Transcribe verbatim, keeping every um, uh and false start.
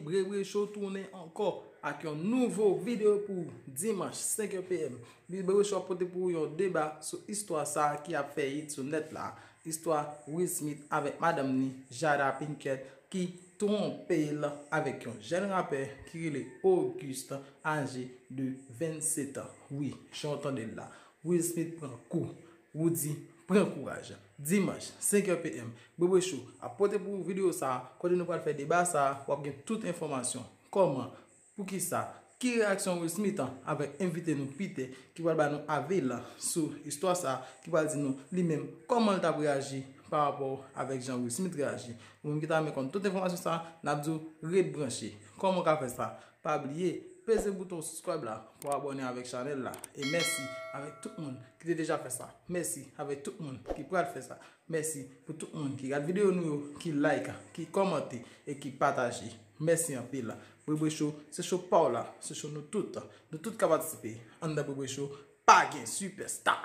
Brebrecho tounen ankò ak yon nouvo videyo pou dimanch senk è p m. Brebrecho ap pote pou ou yon deba sou istwa sa a ki ap fè hit sou nèt la. Istwa Will Smith avèk madanm ni, Jada Pinkett, ki twonpe l avèk yon jèn rapè ki rele Auguste, aje de vennset an. Wi, jan w tande l la. Will Smith pran kou. Roody pran kouraj. Dimanch, senk è p m, Brebrecho ap pote pou ou videyo sa a, kote nou pral fè deba sa a, w ap gen tout enfòmasyon. Kòman? Poukisa? Ki reyaksyon Will Smith an avèk envite nou Peter ki pral ba nou avi l sou istwa sa a, ki pral di nou li menm kòman l t ap reyaji pa rapò avèk jan Will Smith reyaji. Ou menm ki ta renmen konn tout enfòmasyon sa a, n ap di w ret branche. Kòman w ka fè sa? Pa bliye, peze bouton subscribe la pou w abòne avèk chanèl la. E mèsi avèk tout moun ki te deja fè sa. Mèsi avèk tout moun ki pral fè sa. Mèsi pou tout moun ki gad videyo nou yo, ki like, ki kòmante e ki pataje. Mèsi anpil. Brebrecho, se cho pa w la, se cho nou tout. Nou tout ka patisipe anndan Brebrecho. Pa gen sipèsta.